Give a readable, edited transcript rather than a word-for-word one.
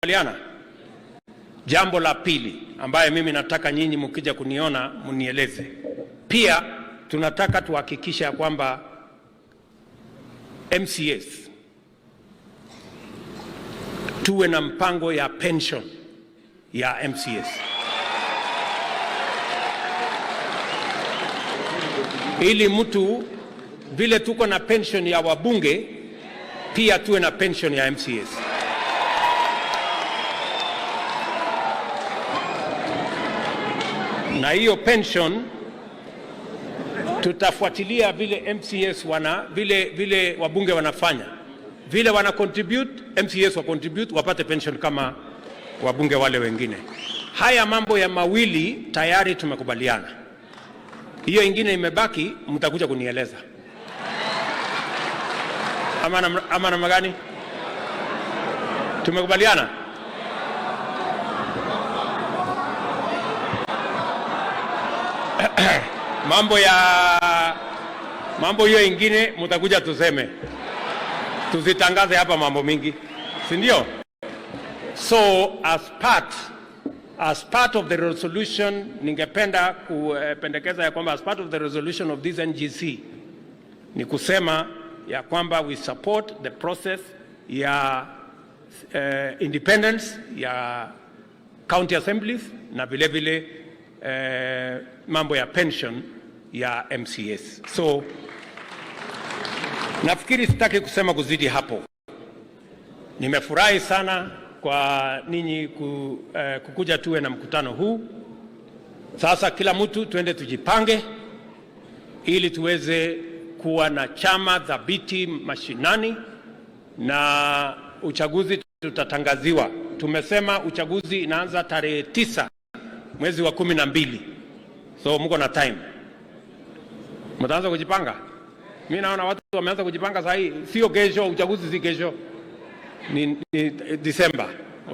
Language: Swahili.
Tumekubaliana. Jambo la pili ambaye mimi nataka nyinyi mkija kuniona mnieleze pia, tunataka tuhakikishe ya kwamba MCAs tuwe na mpango ya pension ya MCAs ili mtu vile tuko na pension ya wabunge pia tuwe na pension ya MCAs. Na hiyo pension tutafuatilia vile MCAs wana vile wabunge wanafanya, vile wana contribute, MCAs wa contribute wapate pension kama wabunge wale wengine. Haya mambo ya mawili tayari tumekubaliana, hiyo ingine imebaki, mtakuja kunieleza ama namna gani? Tumekubaliana? Mambo hiyo ingine mtakuja tuseme, tusitangaze hapa mambo mingi, si ndio? So as part of the resolution, ningependa kupendekeza ya kwamba as part of the resolution of this NGC ni kusema ya kwamba we support the process ya independence ya county assemblies na vile vile mambo ya pension ya MCAs. So nafikiri sitaki kusema kuzidi hapo. Nimefurahi sana kwa ninyi kukuja tuwe na mkutano huu. Sasa kila mtu twende tujipange ili tuweze kuwa na chama thabiti mashinani, na uchaguzi tutatangaziwa. Tumesema uchaguzi inaanza tarehe 9 mwezi wa 12, so mko na time, mtaanza kujipanga. Mi naona watu wameanza kujipanga saa hii, sio kesho. Uchaguzi si kesho, ni Disemba.